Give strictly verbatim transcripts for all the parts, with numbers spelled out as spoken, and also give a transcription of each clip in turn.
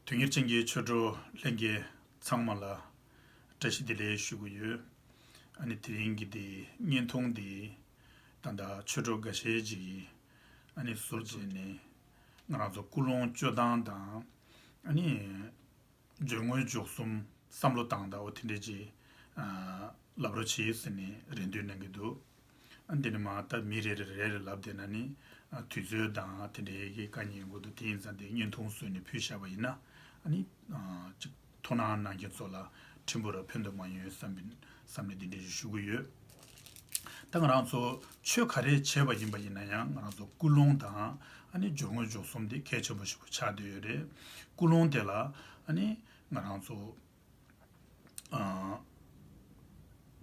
དོན་གཉེར་ཅན་གྱི་ཆོས་གྲོགས་ལྷན་རྒྱས་ཚང་མ་ལ་བཀྲ་ཤིས་བདེ་ལེགས་ཞུ་གི་ཡོད། ཨ་ནི་དེ་རིང་གི་དེ་བརྙན་ཐུང་འདི་ད་ལྟ་ཆོས་གྲོགས་འགའ་ཤས་ཅིག་གིས་ཨ་ནི་ཟུར་བྱས་ནས་ང་རང་ཚོ་ཀུན་སློང་སྤྱོད་སྟངས་དང་ཨ་ནི་སྦྱོར་དངོས་འཇུག་གསུམ་བསམ་བློ་བཏང་དང་འོ་དེ་འདྲས་ཅིག་ལབ་རོགས་བྱེད་ཟེར་ནས་རེ་འདུན་གནང་གི་འདུག་ཨ་འདི་ནི་མ་ད་མི་རེ་རེ་རེ་རེ་ལབ་བསྡད་ན་ནི་ཨ་དུས་ཚོད་དང་དེ་འདྲའི་གི་དཀའ་ངལ་ཡོང་གི་འདུག་དེ་ཡིན་ཙང་དེ་བརྙན་ཐུང་བཟོས་ནས་ཕུལ་བཞག་པ་ཡིན་ན་ཨ་ནི་ཨ་ཅིག་ཐུགས་སྣང་གནང་མཁན་ཚོ་ལ་ཕྲན་བུ་ར་ཕན་ཐོགས་མ་ཡོང་བསམ་པའི་བསམ་ནས་འདི་འདྲ་ཞིག་ཞུ་གི་ཡོད། ད་ང་རང་ཚོ་ཆོས་ག་རེ་བྱས་པ་ཡིན་པ་ཡིན་ན་ཡང་ང་རང་ཚོ་ཀུན་སློང་དང་ཨ་ནི་སྦྱོར་དངོས་འཇུག་གསུམ་དེ་གལ་ཆེན་པོ་ཞིག་པོ་ཆགས་བསྡད་ཡོད་རེད། ཀུན་སློང་དེ་ལ་ཨ་ནི་ང་རང་ཚོ་ཨ་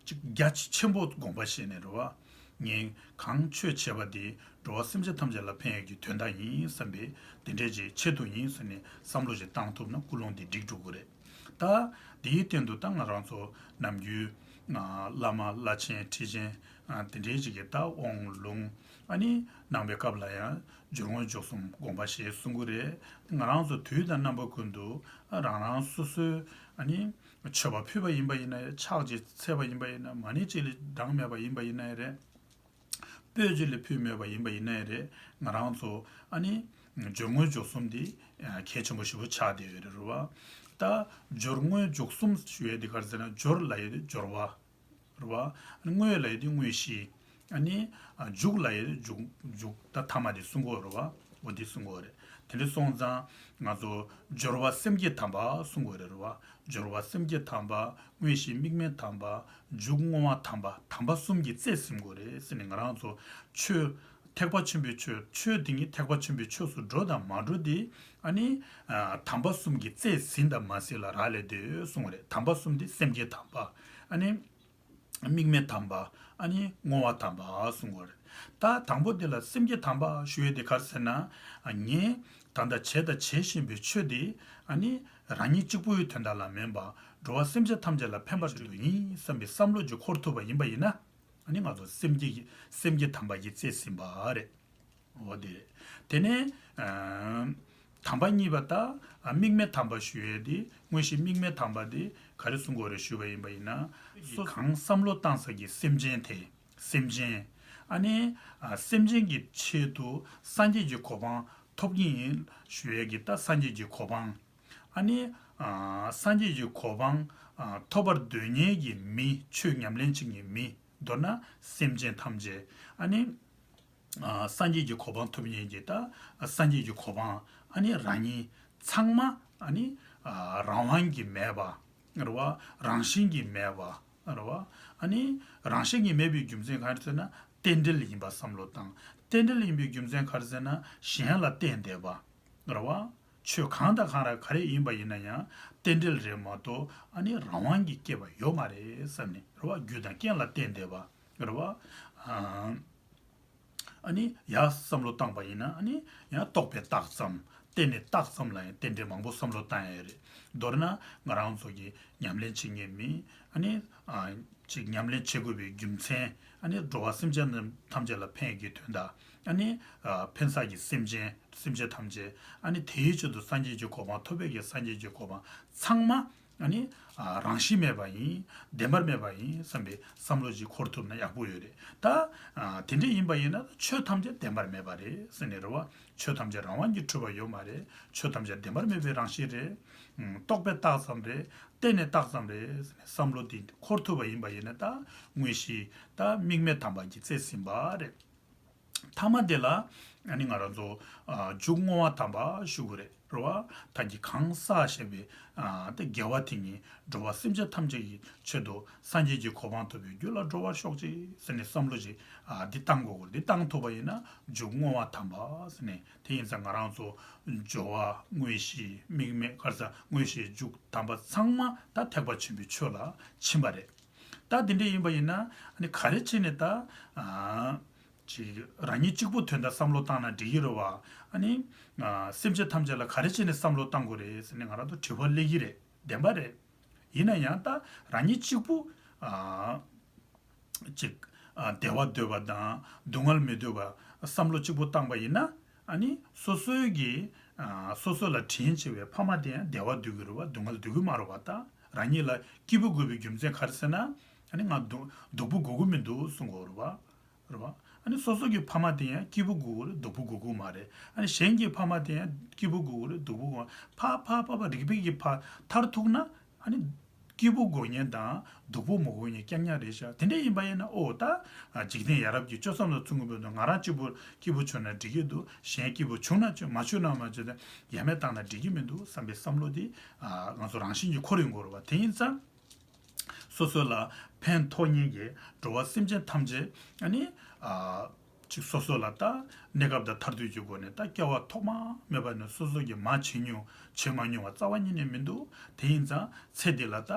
ཅིག་རྒྱ་ཆེན་པོ་དགོངས་པ་བཞེས་ནས་རེད་བ། ངས་གང་ཆོས་བྱས་པ་དེ་འགྲོ་བ་སེམས་ཅན་ཐམས་ཅད་ལ་ཕན་ཡག་གི་དོན་དག་ཡིན་བསམ་པའི་དེ་འདྲས་ཀྱི་ཆེད་དུ་ཡིན་ཟེར་ནས་བསམ་བློ་ཞིག་བཏང་ཐུབ་ན་ཀུན་སློང་དེ་འགྲིག་འགྲོ་གི་རེད། ད་དེའི་སྟེང་དུ་ད་ང་རང་ཚོ་ནམ་རྒྱུན་ཨ་བླ་མ་བླ་ཆེན་ཁྲི་ཆེན་ཨ་དེ་འདྲས་ཅིག་གི་ད་དབང་ལུང་ཨ་ནི་གནང་བའི་སྐབས་ལ་ཡང་སྦྱོར་དངོས་འཇུག་གསུམ་དགོངས་པ་བཞེས་གསུང་གི་རེད། ང་རང་ཚོ་དུས་དང་རྣམ་པ་ཀུན་ཏུ་ཨ་རང་རང་སོ་སོའི་ཨ་ནི་མཆོད་པ་ཕུལ་བ་ཡིན་པ་ཡིན་ན་ཡང་ཕྱག་ཅིག་འཚལ་བ་ཡིན་པ་ཡིན་ན་མ་ཎི་གཅིག་ལས་གྲངས་མེད་པ་ཡིན་པ་ཡིན་ན་ཡང་རེད། སྤོས་ཅིག་ལས་ཕུལ་མེད་པ་ཡིན་པ་ཡིན་ན་ཡང་རེད། ང་རང་ཚོ་ཨ་ནི་སྦྱོར་དངོས་འཇུག་གསུམ་འདི་གལ་ཆེན་པོ་ཞེ་པོ་ཆགས་བསྡད་ཡོད་རེད་རེད་བ། ད་སྦྱོར་དངོས་འཇུག་གསུམ་ཞུ་ཡས་འདི་ག་རེ་ཟེར་ན་སྦྱོར་ལབ་ཡས་དེ་སྦྱོར་བ། རེད་བ། དངོས་ལབ་ཡས་དེ་དངོས་གཞི། ཨ་ནི་ཨ་འཇུག་ལབ་ཡས་དེ་འཇུག་འཇུག་ད་ཐ་མ་དེ་གསུང་གི་ཡོད་རེད་བ། འོ་དེ་གསུང་གི་ཡོད་རེད། དེ་འདྲ་སོང་ཙང་ང་ཚོ་སྦྱོར་བ་སེམས་བསྐྱེད་དམ་པ་གསུང་གི་ཡོད་རེད་བ། སྦྱོར་བ་སེམས་བསྐྱེད་དམ་པ། དངོས་གཞི་དམིགས་མེད་དམ་པ། འཇུག་བསྔོ་བ་དམ་པ། དམ་པ་གསུམ་གྱི་རྩེ་ཟིན་དགོས་རེད་ཟེར་ནས་ང་རང་ཚོ་ཆོས་ཐེག་པ་ཆེན་པོའི་ཆོས། ཆོས་དེ་ཉིད་ཐེག་པ་ཆེན་པོའི་ཆོས་སུ་འགྲོ་དང་མ་འགྲོ་དེ་ཨ་ནི་ཨ་དམ་པ་གསུམ་གྱི་རྩེ་ཟིན་དང་མ་ཟིན་ལ་རག་ལས་འདུག་གསུང་གི་རེད། དམ་པ་གསུམ་དེ་སེམས་བསྐྱེད་དམ་པ། ཨ་ནི་དམིགས་མེད་དམ་པ། ཨ་ནི་བསྔོ་བ་དམ་པ་གསུང་གི་རེད། ད་དང་པོ་དེ་ལ་སེམས་བསྐྱེད་དམ་པ་ཞུ་ཡས་དེ་ག་རེ་ཟེར་ན། ཨ་ངས་ད་ལྟ་བྱས་དང་བྱེད་བཞིན་པའི་ཆོས་དེ་ཨ་ནི་རང་ཉིད་གཅིག་པུའི་དོན་དག་ལ་མིན་པ་འགྲོ་བ་སེམས་ཅན་ཐམས་ཅད་ལ་ཕན་པ་ཆེད་དུ་ཡིན་བསམ་པའི་བསམ་བློ་ཅིག་འཁོར་ཐུབ་པ་ཡིན་པ་ཡིན་ན་ཨ་ནི་ང་ཚོ་སེམས་བསྐྱེད་ཀྱི་སེམས་བསྐྱེད་དམ་པ་གྱི་རྩེ་ཟིན་པ་རེད། འོ་དེ་རེད། དེ་ནས་ཨ་དམ་པ་གཉིས་པ་ད་ཨ་དམིགས་མེད་དམ་པ་ཞུ་ཡས་དེ་དངོས་གཞི་དམིགས་མེད་དམ་པ་དེ་ག་རེ་གསུང་དགོས་རེད་ཞུ་བ་ཡིན་པ་ཡིན་ན། སོ་གང་བསམ་བློ་བཏང་ས་ཀྱི་སེམས་ཅན་དེ། སེམས་ཅན། ཨ་ནི་ཨ་སེམས་ཅན་གྱི་ཆེད་དུ་སངས་རྒྱས་ཀྱི་གོ་འཕང་ཐོབ་ཀྱི་ཡིན་ཞུ་ཡས་ཀྱི་ད་སངས་རྒྱས་ཀྱི་གོ་འཕང་། ཨ་ནི་ཨ་སངས་རྒྱས་ཀྱི་གོ་འཕང་ཨ་ཐོབ་པར་འདོད་མཁན་གྱི་མི། ཆོས་ཉམས་ལེན་བྱེད་མཁན་གྱི་མི། མདོར་ན་སེམས་ཅན་ཐམས་ཅད་ཨ་ནི་ཨ་སངས་རྒྱས་ཀྱི་གོ་འཕང་ཐོབ་མཁན་གྱི་ད་སངས་རྒྱས་ཀྱི་གོ་འཕང་ཨ་ནི་རང་ཉིད་ཚང་མ་ཨ་ནི་ཨ་རང་དབང་གི་མེད་པ། རེད་བ། རང་བཞིན་གྱིས་མེད་པ། རེད་བ། ཨ་ནི་རང་བཞིན་གྱིས་མེད་པའི་རྒྱུ་མཚན་གང་རེད་ཟེར་ན་རྟེན་འབྲེལ་ཡིན་པ་བསམ་བློ་བཏང་། རྟེན་འབྲེལ་ཡིན་པའི་རྒྱུ་མཚན་ག་རེ་ཟེར་ན་གཞན་ལ་བརྟེན་བསྡད་པ། རེད་བ། ཆོས་གང་དང་གང་ར་ག་རེ་ཡིན་པ་ཡིན་ན་ཡང་རྟེན་འབྲེལ་རེད་མ་གཏོགས་ཨ་ནི་རང་དབང་གིས་སྐྱེས་པ་ཡོད་མ་རེད་བསམ་ནས་རེད་བ། རྒྱུ་དང་རྐྱེན་ལ་བརྟེན་བསྡད་པ། རེད་བ། ཨ། ཨ་ནི་ཡར་བསམ་བློ་བཏང་པ་ཡིན་ན་ཨ་ནི་ཡང་རྟོག་པས་བཏགས་ཙམ། རྟེན་ནས་བཏགས་ཙམ་ལ་ཡང་རྟེན་འབྲེལ་མང་པོ་བསམ་བློ་བཏང་ཡ་རེད། མདོར་ན་ང་རང་ཚོ་གི་ཉམས་ལེན་བྱེད་མཁན་མི་ཨ་ནི་ཨ་ཅིག་ཉམས་ལེན་བྱེད་དགོས་པའི་རྒྱུ་མཚན། ཨ་ནི་འགྲོ་བ་སེམས་ཅན་རྣམས་ཐམས་ཅད་ལ་ཕན་གྱི་དོན་དག། ཨ་ནི་ཨ་ཕན་བསགས་ཀྱི་སེམས་ཅན་སེམས་ཅན་ཐམས་ཅད་ཨ་ནི་དེའི་ཆེད་དུ་སངས་རྒྱས་ཀྱི་གོ་འཕང་ཐོབ་པའི་གི་སངས་རྒྱས་ཀྱི་གོ་འཕང་ཚང་མ། ཨ་ནི་ཨ་རང་བཞིན་མེད་པ་ཡིན། བདེན་པར་མེད་པ་ཡིན་བསམ་པའི་བསམ་བློ་ཅིག་འཁོར་ཐུབ་ན་ཡག་པོ་ཡོད་རེད། ད་ཨ་དེ་འདྲ་ཡིན་པ་ཡིན་ན་ཆོས་ཐམས་ཅད་བདེན་པར་མེད་པ་རེད་ཟེར་ནས་རེད་བ། ཆོས་ཐམས་ཅད་རང་དབང་གིས་གྲུབ་པ་ཡོད་མ་རེད། ཆོས་ཐམས་ཅད་བདེན་པར་མེད་པའི་རང་བཞིན་རེད། ཨ་རྟོག་པས་བཏགས་ཙམ་རེད། རྟེན་ནས་བཏགས་ཙམ་རེད་ཟེར་ནས་བསམ་བློ་དེ་འཁོར་ཐུབ་པ་ཡིན་པ་ཡིན་ན་ད་དངོས་གཞི་ད་དམིགས་མེད་དམ་པ་གྱི་རྩེ་ཟིན་པ་རེད། མཐའ་མ་དེ་ལ་ཨ་ནི་ང་རང་ཚོ་ཨ་འཇུག་བསྔོ་བ་དམ་པ་ཞུ་དགོས་རེད་རེད་བ། ད་གིན་གང་བསགས་བཞག་པའི་ཨ་དེ་དགེ་བ་དེ་ཉིད་འགྲོ་བ་སེམས་ཅན་ཐམས་ཅད་ཀྱི་ཆེད་དུ་སངས་རྒྱས་ཀྱི་གོ་འཕང་ཐོབ་པའི་རྒྱུ་ལ་འགྲོ་བར་ཤོག་ཅིག་ཟེར་ནས་བསམ་བློ་ཅིག་ཨ་འདི་བཏང་དགོས་དགོས། འདི་བཏང་ཐུབ་པ་ཡིན་ན་འཇུག་བསྔོ་བ་དམ་པ་ཟེར་ནས། དེ་ཡིན་ཙང་ང་རང་ཚོ་སྦྱོར་བ་དངོས་གཞི་དམིགས་མེད་ག་རེ་ཟ་དངོས་གཞི་འཇུག་དམ་པ་ཚང་མ་ད་ཐེག་པ་ཆེན་པོའི་ཆོས་ལ་ཕྱིན་པ་རེད། ད་དེ་འདྲ་ཡིན་པ་ཡིན་ན་ཨ་ནི་ག་རེ་བྱས་ནས་ད་ཨ། ཅིག་རང་ཉིད་གཅིག་པུ་དོན་དག་བསམ་བློ་བཏང་ན་འགྲིག་གི་རེད་བ། ཨ་ནི་ཨ་སེམས་ཅན་ཐམས་ཅད་ལ་ག་རེ་བྱས་ནས་བསམ་བློ་བཏང་དགོས་རེད་ཟེར་ནས་ང་རང་ཚོ་དྲི་བ་སླེབས་ཀྱི་རེད། བདེན་པ་རེད། ཡིན་ན་ཡང་ད་རང་ཉིད་གཅིག་པུ་ཨ་ཅིག་ཨ་བདེ་བ་འདོད་པ་དང་སྡུག་བསྔལ་མི་འདོད་པ་བསམ་བློ་གཅིག་པུ་བཏང་པ་ཡིན་ན་ཨ་ནི་སོ་སོའི་གི་ ཨ། སོ་སོ་ལ་དྲིན་ཆེ་བའི་ཕ་མ་དེ་ཡང་བདེ་བ་འདོད་ཀྱི་རེད་བ། སྡུག་བསྔལ་འདོད་ཀྱི་མ་རེད་བ། ད་རང་ཉིད་ལ་སྐྱིད་པོ་དགོས་པའི་རྒྱུ་མཚན་ག་རེ་ཟེར་ན། ཨ་ནི་ང་སྡུག་སྡུག་པོ་དགོས་ཀྱི་མི་འདུག་གསུང་གི་ཡོད་རེད་བ། རེད་བ། ཨ་ནི་སོ་སོ་གི་ཕ་མ་དེ་ཡང་སྐྱིད་པོ་དགོས་ཀྱི་རེད། སྡུག་པོ་དགོས་ཀྱི་མ་རེད། ཨ་ནི་གཞན་གྱི་ཕ་མ་དེ་ཡང་སྐྱིད་པོ་དགོས་ཀྱི་རེད། སྡུག་པོ་དགོས། ཕ་ཕ་ཕ་ཕ་རིག་པའི་གི་ཕ་མཐར་ཐུག་ན། ཨ་ནི་སྐྱིད་པོ་དགོས་མཁན་དང་སྡུག་པོ་མ་དགོས་མཁན་རྐྱང་རྐྱང་རེད་ཤག་དེ་འདྲ་ཡིན་པ་ཡིན་ན། ཨོ་ད། ཨ། འཇིག་རྟེན་ཡ་རབས་ཀྱི་སྤྱོད་བསམ་ལ་ཚུགས་ཀྱི་མི་འདུག་ང་རང་གཅིག་པུ་སྐྱིད་པོ་བྱུང་ན་འགྲིག་གི་འདུག་གཞན་སྐྱིད་པོ་བྱུང་ན་བྱུང་། མ་བྱུང་ན་མ་བྱུང་ན་ཡ་མེད་བཏང་ན་འགྲིག་གི་མི་འདུག་བསམ་པའི་བསམ་བློ་དེ། ཨ། ང་ཚོ་རང་བཞིན་གྱིས་འཁོར་ཡོང་གི་རེད་བ། དེ་ཡིན་ཙང་། སོ་སོ་ལ་ཕན་ཐོགས་མཁན་གྱི་འགྲོ་བ་སེམས་ཅན་ཐམས་ཅད། ཨ་ནི། ཨ། ཅིག་སོ་སོ་ལ་ད་གནས་སྐབས་དང་མཐར་ཐུག་གི་སྒོ་ནས་ད་སྐྱེ་བ་ཐོག་མ་མེད་པ་ནས་སོ་སོ་གིས་མ་བྱེད་མྱོང་བྱེད་མ་མྱོང་བ་རྩ་བ་ཉིད་ནས་མི་འདུག་དེ་ཡིན་ཙང་ཚེ་འདི་ལ་ད་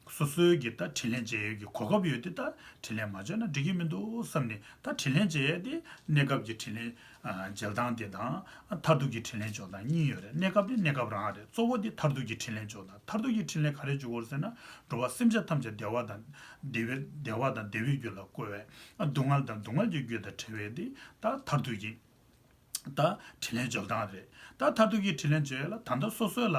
སོ་སོའི་གི་ད་དྲིན་ལན་འཇལ་ཡས་ཀྱི་གོ་སྐབས་ཡོད་དེ། ད་དྲིན་ལན་མ་འཇལ་ན་འགྲིག་གི་མི་འདུག་བསམ་ནས། ད་དྲིན་ལན་འཇལ་ཡས་དེ་གནས་སྐབས་ཀྱི་དྲིན་ལན། ཨ། འཇལ་སྟངས་དེ་དང་། མཐར་ཐུག་གི་དྲིན་ལན་འཇལ་སྟངས་གཉིས་ཡོད་རེད། གནས་སྐབས་དེ་གནས་སྐབས་རང་རེད། གཙོ་བོ་དེ་མཐར་ཐུག་གི་དྲིན་ལན་འཇལ་སྟངས། མཐར་ཐུག་གི་དྲིན་ལན་ག་རེ་འཇལ་དགོས་རེད་ཟེར་ན། འགྲོ་བ་སེམས་ཅན་ཐམས་ཅད་བདེ་བ་དང་བདེ་བའི། བདེ་བ་དང་བདེ་བའི་རྒྱུ་ལ་བཀོལ་བས། སྡུག་བསྔལ་དང་སྡུག་བསྔལ་གྱི་རྒྱུ་དང་བྲལ་བའི་དེ་ད་མཐར་ཐུག་གི་ད་དྲིན་ལན་འཇལ་སྟངས་རེད། ད་མཐར་ཐུག་གི་དྲིན་ལན་འཇལ་ཡས་ལ་ད་ལྟ་སོ་སོ་ལ་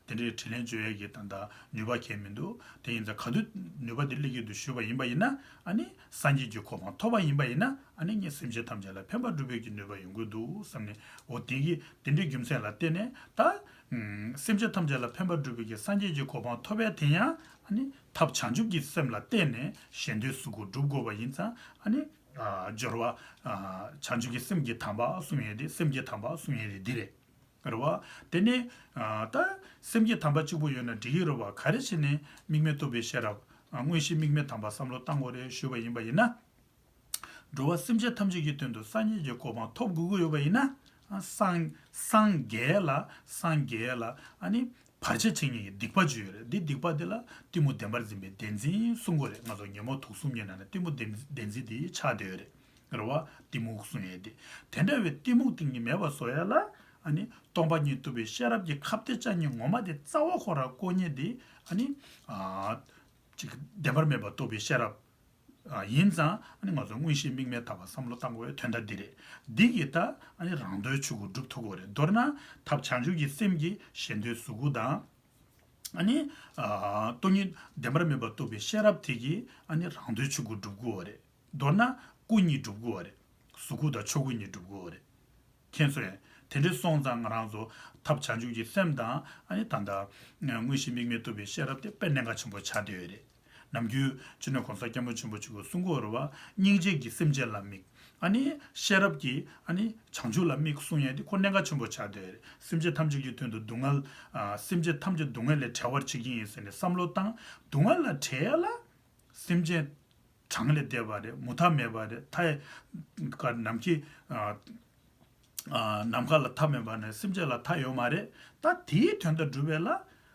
དེ་འདྲའི་དྲིན་ལན་འཇལ་ཡས་ཀྱི་ད་ལྟ་ནུས་པ་གང་ཡང་མི་འདུག་དེ་ཡིན་ཙང་ག་དུས་ནུས་པ་དེ་སླེབས་ཀྱི་འདུག་ཞུས་པ་ཡིན་པ་ཡིན་ན། ཨ་ནི་སངས་རྒྱས་ཀྱི་གོ་འཕང་ཐོབ་པ་ཡིན་པ་ཡིན་ན། ཨ་ནི་ངས་སེམས་ཅན་ཐམས་ཅད་ལ་ཕན་པ་སྒྲུབ་པའི་གི་ནུས་པ་ཡོང་གི་འདུག་བསམ་ནས། འོ་དེ་གི་དེ་འདྲའི་རྒྱུ་མཚན་ལ་བརྟེན་ནས་ད། ཨ། སེམས་ཅན་ཐམས་ཅད་ལ་ཕན་པ་སྒྲུབ་པའི་གི་སངས་རྒྱས་ཀྱི་གོ་འཕང་ཐོབ་པའི་དེ་ཡང་། ཨ་ནི་ཐབས་བྱང་ཆུབ་ཀྱི་སེམས་ལ་བརྟེན་ནས་གཞན་དོན་གཟུགས་སྐུ་སྒྲུབ་དགོས་པ་ཡིན་ཙང་། ཨ་ནི། ཨ། སྦྱོར་བ། ཨ། བྱང་ཆུབ་ཀྱི་སེམས་ཀྱི་དམ་པ་གསུང་ཡས་དེ། སེམས་ཀྱི་དམ་པ་གསུང་ཡས་དེ་འདི་རེད། རེད་བ། དེ་ནས། ཨ། ད་སེམས་ཀྱི་དམ་པ་གཅིག་པུ་ཡོད་ན་འགྲིག་གི་རེད་བ། ག་རེ་བྱས་ནས་དམིགས་མེད་རྟོགས་པའི་ཤེས་རབ། ཨ། དངོས་གཞི་དམིགས་མེད་དམ་པ་བསམ་བློ་བཏང་དགོས་རེད་ཞུས་པ་ཡིན་པ་ཡིན་ན། འགྲོ་བ་སེམས་ཅན་ཐམས་ཅད་ཀྱི་དོན་དུ་སངས་རྒྱས་ཀྱི་གོ་འཕང་ཐོབ་དགོས་ཀྱི་ཡོད་པ་ཡིན་ན། ཨ། སངས། སངས་རྒྱས་ལ། སངས་རྒྱས་ལ། ཨ་ནི། བར་ཆད་བྱེད་མཁན་གྱི་སྡིག་པ་ཅིག་ཡོད་རེད། འདི་སྡིག་པ་འདི་ལ་གཏི་མུག་བདེན་པར་འཛིན་པའི་བདེན་འཛིན་གསུང་གི་ཡོད་རེད། ང་ཚོ་ཉོན་མོངས་དུག་གསུམ་གྱི་ནང་ནས་གཏི་མུག་བདེན་བདེན་འཛིན་འདི་ཆགས་བསྡད་ཡོད་རེད། རེད་བ། གཏི་མུག་གསུང་ཡས་དེ། དེ་འདྲ་བའི་གཏི་མུག་དེ་གཉིས་མེད་པ་བཟོ་ཡས་ལ། ཨ་ནི་སྟོང་པ་ཉིད་རྟོགས་པའི་ཤེས་རབ་ཀྱི་ཁ་གཏད་བཅག་མཁན་ངོ་མ་དེ། རྩ་བ་ཁོ་རང་བཀོལ་མཁན་དེ། ཨ་ནི། ཨ། ཅིག་བདེན་པར་མེད་པ་རྟོགས་པའི་ཤེས་རབ། ཨ། ཡིན་ཙང་། ཨ་ནི་ང་ཚོ་དངོས་གཞི་དམིགས་མེད་དམ་པ་བསམ་བློ་བཏང་དགོས་པའི་དོན་དག་འདི་རེད། འདི་གིས་ད། ཨ་ནི་རང་དོན་ཆོས་སྐུ་སྒྲུབ་ཐུབ་ཀྱི་རེད། མདོར་ན་ཐབས་བྱང་ཆུབ་ཀྱི་སེམས་ཀྱིས་གཞན་དོན་གཟུགས་སྐུ་དང་། ཨ་ནི། ཨ། སྟོང་ཉིད་བདེན་པར་མེད་པ་རྟོགས་པའི་ཤེས་རབ་དེ་གིས། ཨ་ནི་རང་དོན་ཆོས་སྐུ་སྒྲུབ་དགོས་པ་རེད། མདོར་ན་སྐུ་གཉིས་སྒྲུབ་དགོས་པ་རེད། གཟུགས་སྐུ་དང་ཆོས་སྐུ་གཉིས་སྒྲུབ་དགོས་པ་རེད། མཁྱེན་སོང་ངས། དེ་འདྲ་སོང་ཙང་ང་རང་ཚོ་ཐབས་བྱང་ཆུབ་ཀྱི་སེམས་དང་། ཨ་ནི་ད་ལྟ་དངོས་གཞི་དམིགས་མེད་རྟོགས་པའི་ཤེས་རབ་དེ་དཔེ་གནད་འགག་ཆེན་པོ་ཆགས་བསྡད་ཡོད་རེད། ནམ་རྒྱུན་སྤྱི་ནོར་གོང་ས་སྐྱབས་མགོན་ཆེན་པོ་མཆོག་གིས་གསུང་གི་ཡོད་རེད་བ། སྙིང་རྗེ་གིས་སེམས་ཅན་ལ་དམིགས། ཨ་ནི་ཤེས་རབ་ཀྱིས། ཨ་ནི་བྱང་ཆུབ་ལ་དམིགས་གསུང་ཡས་དེ་ཁོ་གནད་འགག་ཆེན་པོ་ཆགས་བསྡད་ཡོད་རེད། སེམས་ཅན་ཐམས་ཅད་ཀྱི་དོན་དུ་སྡུག་བསྔལ། ཨ། སེམས་ཅན་ཐམས་ཅད་སྡུག་བསྔལ་ལས་བྲལ་བར་བྱེད་ཀྱི་ཡིན་ཟེར་ནས་བསམ་བློ་བཏང་། སྡུག་བསྔལ་ལས་བྲལ་ཡ་ལ། སེམས་ཅན་གྲངས་ལས་འདས་པ་རེད། མུ་མཐའ་མེད་པ་རེད། མཐའ་ཡས་ཀ་ནམ་མཁའི། ཨ། ཨ། ནམ་མཁའ་ལ་མཐའ་མེད་པ་ནས་སེམས་ཅན་ལ་མཐའ་ཡོད་མ་རེད། ད་དེའི་དོན་དག་སྒྲུབ་པ་ལ།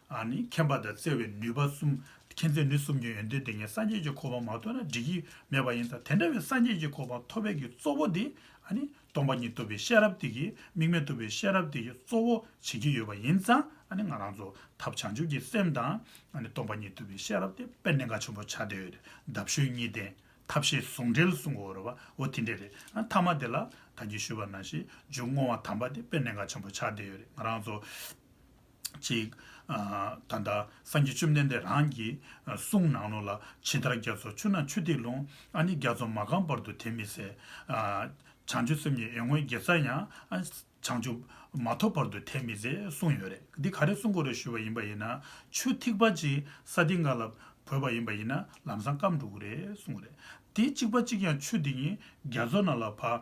ཨ་ནི་མཁྱེན་པ་དང་བརྩེ་བའི་ནུས་པ་གསུམ། མཁྱེན་བརྩེ་ནུས་གསུམ་གྱི་ཡོན་ཏན་ལྡན་མཁན་སངས་རྒྱས་ཀྱི་གོ་འཕང་མ་ཐོབ་ན་འགྲིག་གི་མེད་པ་ཡིན་ཙང་། དེ་འདྲ་བའི་སངས་རྒྱས་ཀྱི་གོ་འཕང་ཐོབ་པའི་གི་གཙོ་བོ་དེ། ཨ་ནི་སྟོང་པ་ཉིད་རྟོགས་པའི་ཤེས་རབ་དེ་གིས། དམིགས་མེད་རྟོགས་པའི་ཤེས་རབ་དེ་གིས་གཙོ་བོ་བྱེད་ཀྱི་ཡོད་པ་ཡིན་ཙང་། ཨ་ནི་ང་རང་ཚོ་ཐབས་བྱང་ཆུབ་ཀྱི་སེམས་དང་། ཨ་ནི་སྟོང་པ་ཉིད་རྟོགས་པའི་ཤེས་རབ་དེ་དཔེ་གནད་འགག་ཆེན་པོ་ཆགས་བསྡད་ཡོད་རེད། འདབ་གཤོས་གཉིས་ལྡན། ཐབས་ཤེས་ཟུང་འབྲེལ་གསུང་གི་ཡོད་རེད་བ། འོ་དེ་འདྲས་རེད། ཨ། ཐ་མ་དེ་ལ་ད་གིན་ཞུས་པ་ནང་བཞིན་རྒྱུ་བསྔོ་བ་དམ་པ་དེ་དཔེ་གནད་འགག་ཆེན་པོ་ཆགས་བསྡད་ཡོད་རེད། ང་རང་ཚོ་ཅིག་ཨ། ད་ལྟ་སངས་རྒྱས་བཅོམ་ལྡན་འདས་རང་གི་གསུང་ནང་ལོགས་ལ། ཇི་ལྟར་རྒྱ་མཚོ་ཆུ་ནང་ཆུ་ཐིགས་ལོང་། ཨ་ནི་རྒྱ་མཚོ་མ་བཀང་བར་དུ་དེ་མི་ཟད། ཨ། བྱང་ཆུབ་སེམས་ཉིད་ཡོན་མངོན་དགེ་རྩ་ཡང་། ཨ། བྱང་ཆུབ་མ་ཐོབ་བར་དུ་དེ་མི་ཟད་གསུངས་ཡོད་རེད། འདི་ག་རེ་གསུང་གི་རེད་ཞུས་པ་ཡིན་པ་ཡིན་ན། ཆུ་ཐིགས་པ་གཅིག་ས་སྟེང་ག་ལ་བུད་པ་ཡིན་པ་ཡིན་ན་ལམ་སང་སྐམ་འགྲོ་གི་རེད་གསུངས་རེད། དེ་གཅིག་པ་གཅིག་ཡང་ཆུ་དེ་ཉིད་རྒྱ་མཚོ་ནང་ལ་ཕར་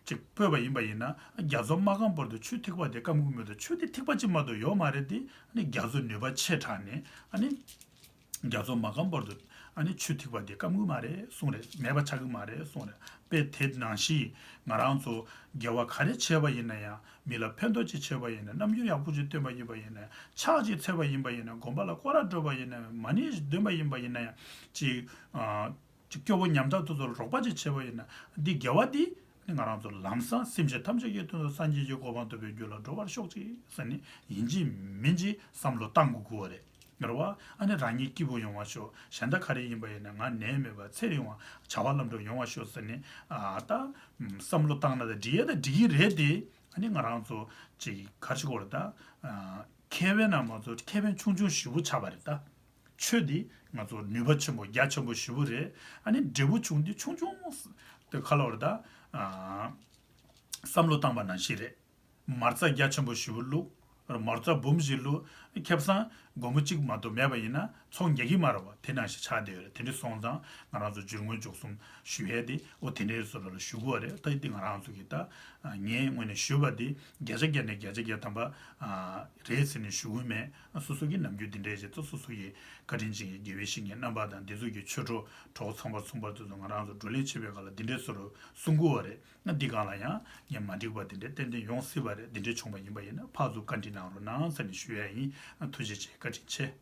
ཅིག་སྤོས་པ་ཡིན་པ་ཡིན་ན། རྒྱ་མཚོ་མ་སྐམ་བར་དུ་ཆུ་ཐིགས་པ་དེ་སྐམ་གི་མེད་དོ། ཆུ་དེ་ཐིགས་པ་གཅིག་མ་གཏོགས་ཡོད་མ་རེད་དེ། ཨ་ནི་རྒྱ་མཚོ་ནུས་པ་ཆེ་དྲགས་ནས། ཨ་ནི། རྒྱ་མཚོ་མ་སྐམ་བར་དུ། ཨ་ནི་ཆུ་ཐིགས་པ་དེ་སྐམ་གི་མ་རེད་གསུངས་རེད། མེད་པ་ཆགས་ཀྱི་མ་རེད་གསུངས་རེད། དཔེ་དེ་ནང་བཞིན་ང་རང་ཚོ་དགེ་བ་ག་རེ་བྱས་པ་ཡིན་ན་ཡང་། མི་ལ་ཕན་ཐོགས་ཅིག་བྱས་པ་ཡིན་ན། རྣམ་འགྱུར་ཡག་པོ་ཅིག་སྟོན་པ་ཡིན་པ་ཡིན་ན། ཕྱག་ཅིག་འཚལ་བ་ཡིན་པ་ཡིན་ན། དགོན་པ་ལ་སྐོར་ར་འགྲོ་བ་ཡིན་ན། མ་ཎི་ཞིག་འདོན་པ་ཡིན་པ་ཡིན་ན་ཡང་། ཅིག་ཨ། ཅིག་སྐྱོ་བོ་ཉམ་ཐག་དེ་ཚོར་རོགས་པ་ཅིག་བྱས་པ་ཡིན་ན། འདི་དགེ་བ་འདི་ང་རང་ཚོ་ལམ་སང་སེམས་ཅན་ཐམས་ཅད་ཀྱི་དོན་དུ་སངས་རྒྱས་ཀྱི་གོ་འཕང་ཐོབ་པའི་རྒྱུ་ལ་འགྲོ་བར་ཤོག་ཅིག་ཟེར་ནས་ཡིན་གཅིག་མིན་གཅིག་བསམ་བློ་བཏང་དགོས་ཀྱི་ཡོད་རེད། རེད་བ། ཨ་ནི་རང་ཉིད་སྐྱིད་པོ་ཡོང་བ་ཤོག་གཞན་དག་ག་རེ་ཡིན་པ་ཡིན་ན་ང་ནད་མེད་པ་ཚེ་རིང་བ་བྱ་བ་ལམ་འགྲོ་ཡོང་བ་ཤོག་ཟེར་ནས། ཨ། ད་བསམ་བློ་བཏང་ན་ད་འགྲིག་ཡས་ད་འགྲིག་གི་རེད་དེ། ཨ་ནི་ང་རང་ཚོ་ཅིག་ག་རེ་ཟེར་དགོས་རེད་ད། ཨ། ཁེ་ཕན་ན་མ་གཏོགས་ཁེ་ཕན་ཆུང་ཆུང་ཞེ་པོ་ཆགས་པ་རེད་ད། ཆོས་འདི་ང་ཚོ་ནུས་པ་ཆེན་པོ་རྒྱ་ཆེན་པོ་ཞེ་པོ་རེད། ཨ་ནི་འབྲས་བུ་བྱུང་འདི་ཆུང་ཆུང་དེ་ག་ལབ་དགོས་རེད་ད། ཨ། བསམ་བློ་བཏང་པ་ནང་བཞིན་རེད། མ་རྩ་རྒྱ་ཆེན་པོ་ཞེ་པོ་བླུགས། མ་རྩ་འབུམ་ཞིག་བླུགས། ཁེ་བཟང་སྒོར་མོ་གཅིག་མ་གཏོགས་མེད་པ་ཡིན་ན་ཚོང་རྒྱག་གི་མ་རེད་པ། དེ་ནང་བཞིན་ཆགས་བསྡད་ཡོད་རེད། དེ་འདྲ་སོང་ཙང་ང་རང་ཚོ་བསྒྱུར་བཅོས་འཇུག་གསུམ་ཞུ་ཡས་དེ་འོ་དེ་འདྲའི་བཟོ་འདྲ་ལ་ཞུ་དགོས་པ་རེད། ད་འདི་ང་རང་ཚོ་གི་ད་ངས་དངོས་གནས་ཞུས་པ་འདི་བརྒྱ་ཆ་བརྒྱ་ནས་བརྒྱ་ཆ་བརྒྱ་ཐམ་པ་རེད་ཟེར་ནས་ཞུ་གི་མེད། སོ་སོ་གི་ནམ་རྒྱུན་འདི་འདྲའི་བྱས་ཏེ་སོ་སོ་གི་བཀའ་དྲིན་ཅན་གྱི་དགེ་བའི་བཤེས་གཉེན་རྣམ་པ་དང་འདི་ཚོ་གི་ཆོས་གྲོགས་གྲོགས་ཚང་མར་མཚུངས་པར་དེ་ཚོ་ང་རང་ཚོ་བགྲོ་གླེང་བྱེད་པའི་སྐབས་ལ་འདི་འདྲའི་བཟོ་འདྲ་གསུང་གི་ཡོད་རེད། ན་འདི་སྒང་ལ་ཡང་ངས་མ་འགྲིག་པ་དེ་འདྲ་ཏན་ཏན་ཡོང་སྲིད་པ་རེད། འདི་འདྲ་བྱུང་བ་ཡིན་པ་ཡིན་ན་ཕར་ཚུར་བཀའ་འདྲི་གནང་རོགས་གནང་ཟེར་ནས་ཞུ་ཡ་ཡིན། ཐུགས་རྗེ་ཆེ། བཀའ་དྲིན་ཆེ།